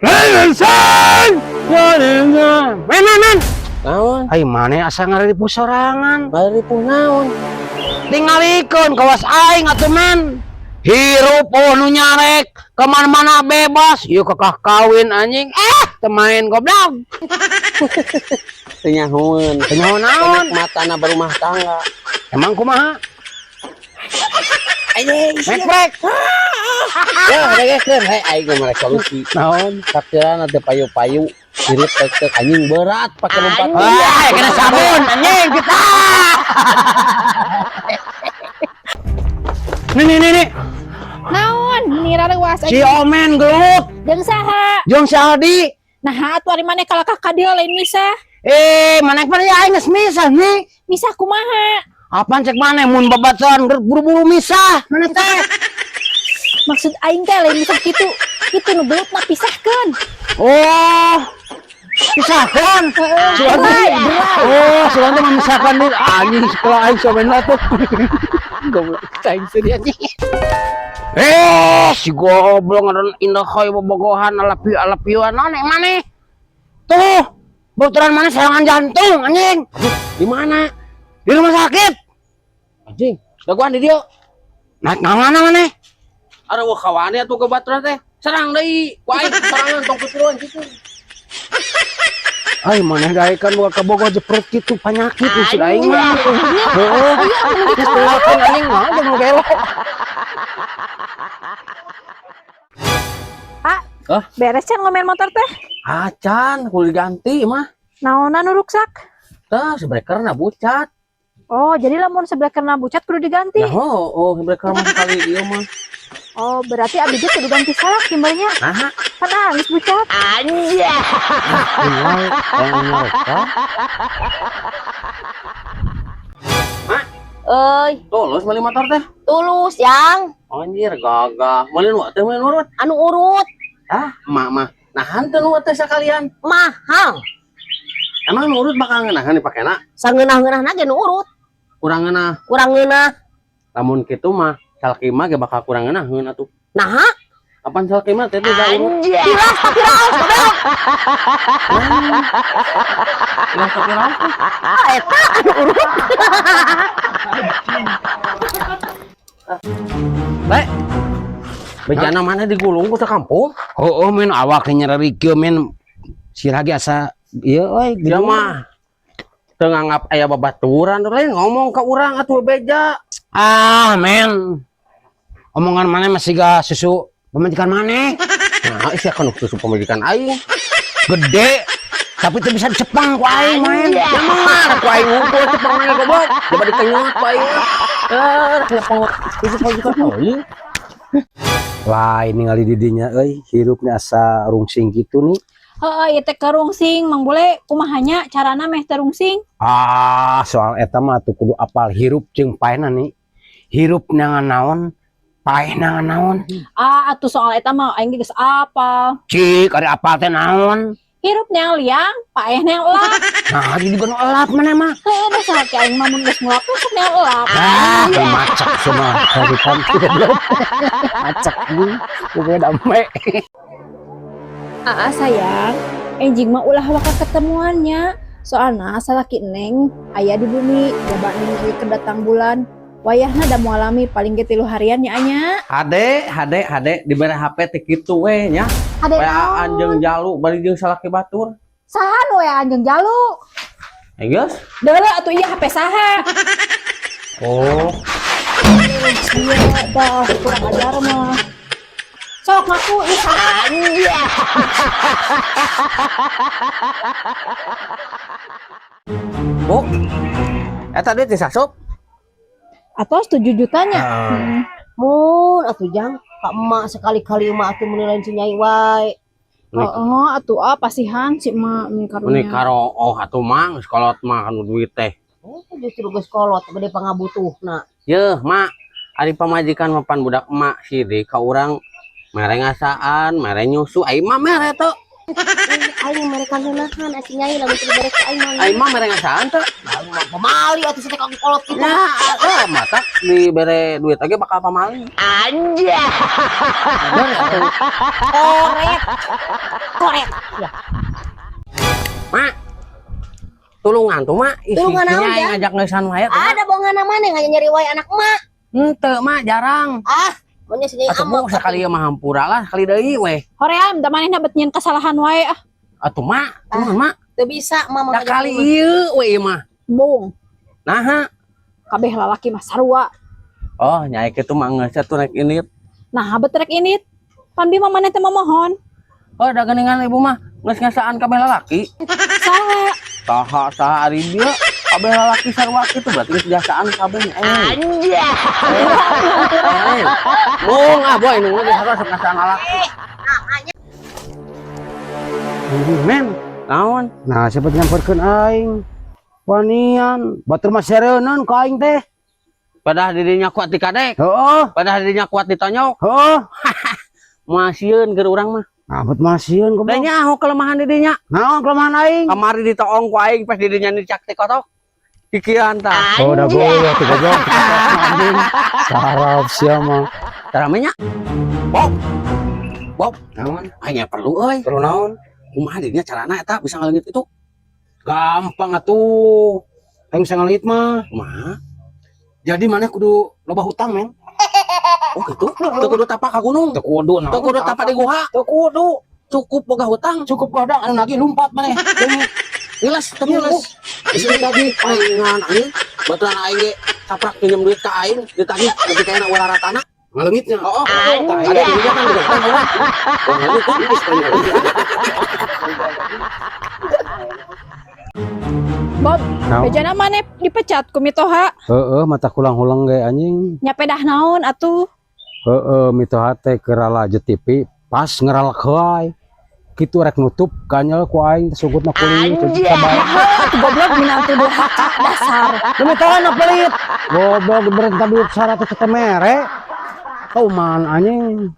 Men, men, men. Naon? Ai maneh asa ngariripuh sorangan. Ngariripuh naon? Tingalikeun kawas aing atuh, men. Hirup oh nu nyarek, kemana-mana bebas. Yuk kekah kawin anjing. Eh, teu main goblok. Teu nyahoeun. Teu nyaho naon? Kenikmatana berumah tangga. Emang kumaha? Anjing. Mekrek. Ya, dengekeun he aing mah solusi. Naon? Sakirana teu payu-payu, hirup tek anjing berat pake lompat. Wah, kena sabun anjing kita. Nih, nih, nih, nih. Naon, nira leuwas. Si Omen gelut. Jeung saha? Jeung si Aldi. Nah, atuh ari maneh kalakah ka dieu lain misah. Eh, maneh mah ya aing geus misah nih. Misah kumaha? Apaan cek maneh mun babaturan buru-buru misah maneh teh? Maksud aing teh lain misah kitu. Kitu nu gelut mah pisahkeun. Oh. Pisahkan. Suwanti. Oh, Suwanti memisahkan diri. Anjing sekolah aing somen lah tuh. Goblok aing sedih anjing. Eh, si goblok ngadon indah koy bobogohan alapi alapian naon maneh? Tuh, baturan maneh serangan jantung anjing. Di mana? Di rumah sakit. Anjing, dagoan di dieu. Naik mana maneh? Ada wah kawane atuh ke baturan teh. Serang deui. Ku aing serangan tong pikiran kitu. Ay, maneh daekan boga kabogoh jepret kitu panyakit maksud aing mah. Heeh. Geus tulakeun anjing mah jeung nu gelo. Ah, Hah? beres can ngomen motor teh? Acan, kudu diganti mah. Naonan nu ruksak? Tah, si breakerna bucat. Oh, jadi lamun sebreakerna bucat kudu diganti. Ya oh, oh breaker mah sekali ieu mah. Oh, berarti abdi ge kudu ganti salak timbalnya. Nah, Kan geus bucat. Anjay. Mak, Euy, tulus meuli motor teh. Tulus yang. Anjir, gagah. Meuli nu teh meuli nurut. Anu urut. Ah, emak mah. Nahan teu nu teh sakalian. Mahal. Emang nu urut bakal ngeunahan dipakena? Sangeunah-ngeunahna ge nu urut. Kurang ngeunah. Kurang ngeunah. Lamun kitu mah salaki mah ge bakal kurang ngeunaheun atuh. Naha? Apaan salaki mah teh teh urut? Tilas tapi raos goblok. Tilas tapi raos. Ah, eta anu urut. Le. Bejana mana digulung ku sakampung? Oh, oh men awak nyereri kieu men sirah ge asa ieu euy Dia mah teu nganggap aya babaturan lain ngomong ka urang atuh beja. Ah, men. Omongan maneh masih ga susu pemajikan maneh. Nah, sia kan susu pemajikan aing. Gede tapi teu bisa dicepeng ku aing, men. Ya mah ku aing ngumpul cepeng maneh goblok. Coba dikenyot ku aing. Eh, nyepeng susu pemajikan aing. Lain ningali didinya euy, hirupna asa rungsing kitu nih. Heeh, ieu teh kerungsing, Mang Bule kumaha nya carana meh teu rungsing? Ah, soal eta mah tuh kudu apal hirup jeung paehna nih. Hirup nangan naon, paeh nangan naon. Ah, atuh soal eta mah aing ge geus apal. Cik, ari apal teh naon? Hirup neang liang, paeh neang elap. Nah, jadi juga nu elap maneh mah. Heuh, da salaki aing mah mun geus ngulap sok neang elap. Ah, macak semua haripan goblok. Macak gue, gue damai. Aa sayang, enjing mah ulah waka ketemuannya. Soalna salaki neng aya di bumi, jaba neng ieu keur datang bulan. Wayahna da moal lami paling ge 3 harian nya anya. Hade, hade, hade dibere HP teh kitu we nya. Hade Weaan naon? jeung jalu bari jeung salaki batur. Saha nu weaan jeung jalu? Eh geus. Deuleu atuh ieu HP saha? Oh. Iya, dah kurang ajar mah. Sok ngaku ieu saha? Bu. Eta duit disasup. Atos 7 jutanya. Mun atuh jang, ka emak sekali-kali emak atuh mun lain si nyai wae. Heeh, atuh ah pasihan si emak meni karunya. Meni karooh atuh mah geus kolot mah kanu duit teh. Oh, justru geus kolot gede pangabutuhna. Yeuh, mak, ari pamajikan mapan budak emak sidik ka urang mere ngasaan, mere nyusu, ai mah mere teu. Aing mere kangeunahan si Nyai lamun teu dibere ku aing mah. Aing mah mere ngasaan teu. Aing mah pamali atuh teh kolot kitu. Nah, ah, mata dibere duit aja bakal pamali. Anjay. Koret. Koret. Mak. Tulungan tuh, Mak. Ih, Tulungan si naon, Nyai Jang? ngajak ngeusan wae tuh, Mak. Ada bongan mana yang nyeri wae anak emak. Henteu, Mak, jarang. Ah, maunya si Nyai Atuh amak. bu sekali mah hampura lah, sekali deui weh. Hoream da manehna bet nyieun kesalahan wae ah. Atuh, Mak, tulungan, Mak. Teu bisa emak mah Da kali ieu we ieu mah. Bung, Naha. kabeh lalaki mah sarua. Oh, Nyai kitu mah geus atuh rek ini. Nah, bet rek ini pan bima maneh teh momohon. Oh, da geuningan ibu mah geus ngasaan kabeh lalaki. Saha? Saha saha ari dia kabeh lalaki sarua kitu berarti geus jasaan kabeh. Anjay. Bung, ah boy nu geus sarua sok ngasaan lalaki. Men, Naon? nah siapa nyamperkeun aing? Wanian, batur mah sereuneun ka aing teh. Padahal dirinya kuat dikadek, Heeh, padahal dirinya kuat ditonyok. heeh. Masieun keur urang mah. Nah, bet masieun Da goblok. nyaho kelemahan dirinya. Naon kelemahan aing? Kamari ditoong ku aing pas dirinya dicak teh kotok. Kikiran tah. Oh, dah goyah tuh goblok. Anjing. Sarap sia mah. Taramenya. Bob. Bob, Naon? aing perlu euy. Perlu naon? Kumaha dirinya carana eta bisa ngaleungit itu? Gampang atuh. Aing bisa ngaleungit mah. Kumaha? Jadi maneh kudu loba hutang, men. Oh gitu. Teu kudu tapa ka gunung. Teu kudu naon. Teu kudu tapa di guha. Teu kudu. Cukup boga hutang. Cukup godang anu lagi lumpat maneh. Deui. Jelas, teu jelas. Geus lagi. Aing anjing. Baturan aing ge saprak pinjam duit ka aing ditagih nepi ka ulah ratana. Ngaleungitnya. Oh, ada dirinya kan juga hutang urang. Wah, ngaleungit kan geus paling. Bob, Naon? bejana maneh dipecat ku mitoha. Heeh, mata kulang-hulang ge anjing. Nya pedah naon atuh? Heeh, mitoha teh keur ralaje TV pas ngeralek wae. Kitu rek nutup kanyel ku aing sugutna kuling teu sabar. Atuh goblok minantu durhaka dasar. Lu mitoha na pelit. Goblok diberenta duit 100 teh mere. Kauman anjing.